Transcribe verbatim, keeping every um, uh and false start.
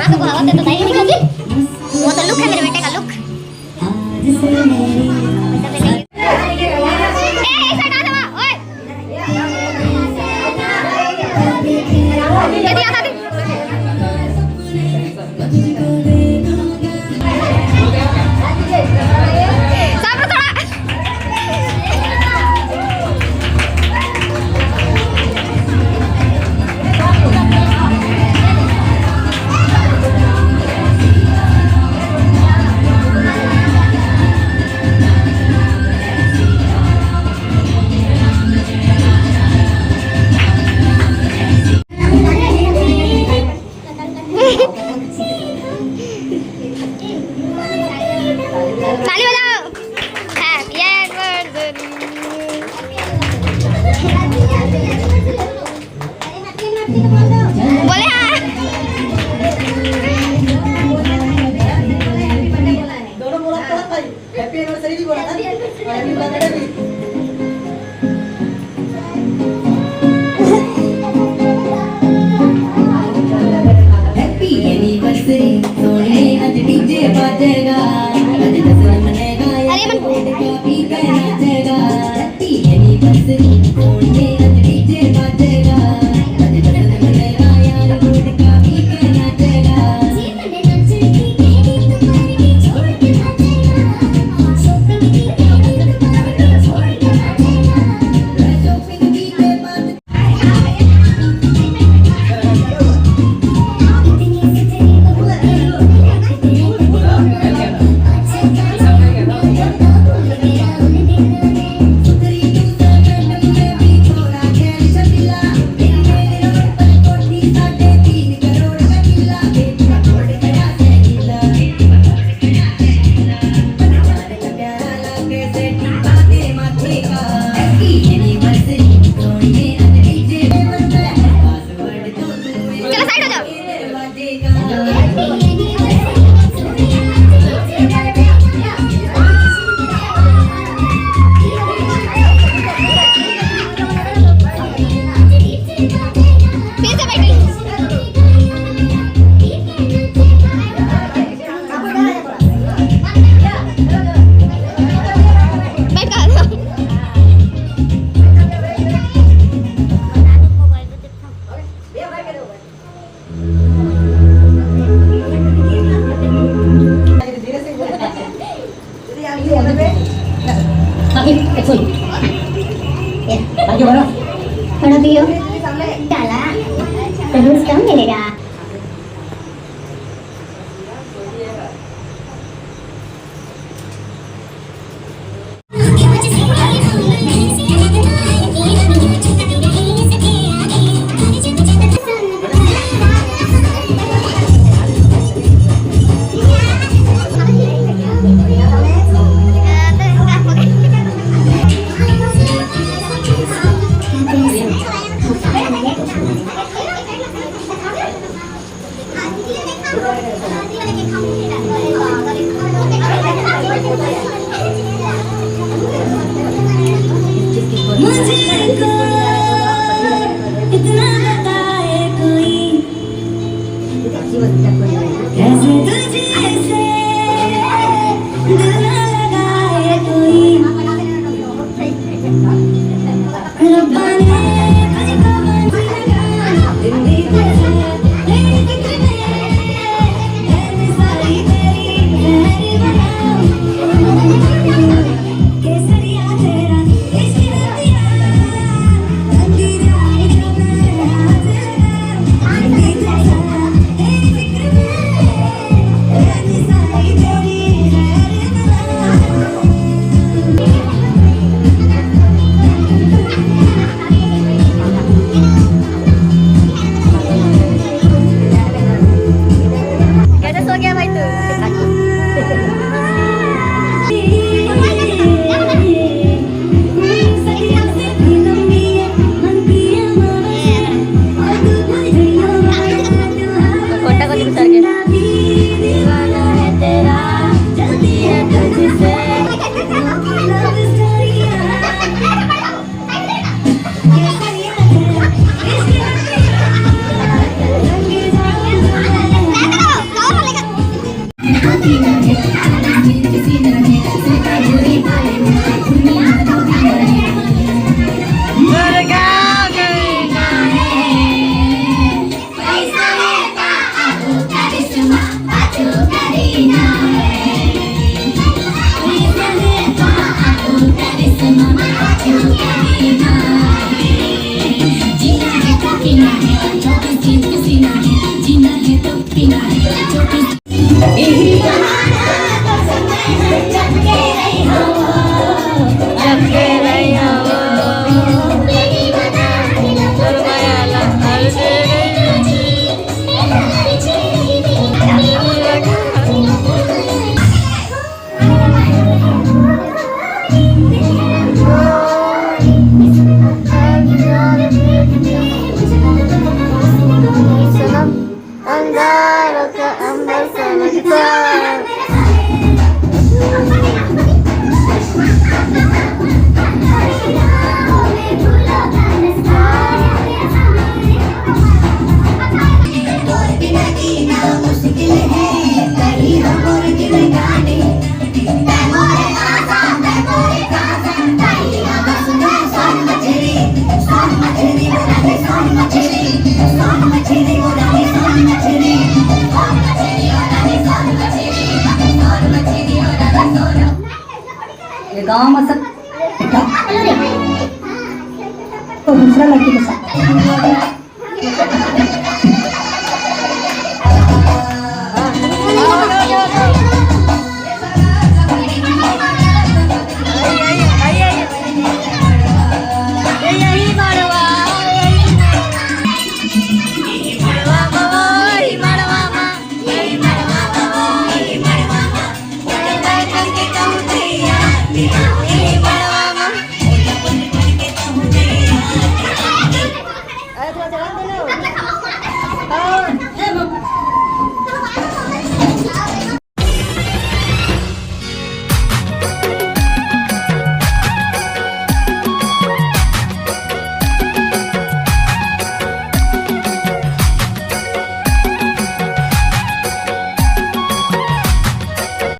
तो भावा, तो बताइए, वो तो लुक है मेरे बेटे का, लुक। ए, ऐसा डाल हवा, ओए। ये दिया था, दे। सब्र थोड़ा। ताली बजाओ। Happy anniversary। बोले हाँ। दोनों बोला तो था। Happy anniversary भी बोला था। Happy birthday भी। Happy anniversary, सोनिए, आज DJ बाजेगा, आज जश्न मनेगा यार, अरे मन गुटखा पी के नाचेगा। Happy anniversary, सोनिए, आज DJ बाजेगा, आज जश्न मनेगा यार, गुटखा पी के नाचेगा। चलो, side हो जाओ। फिर से बैठ। बैठ कर। अभी, एक सुन। ये, बाकी बोलो। थोड़ा पियो। डाला। तो boost कम मिलेगा। ये गांव में सब तो दूसरा लड़की के साथ।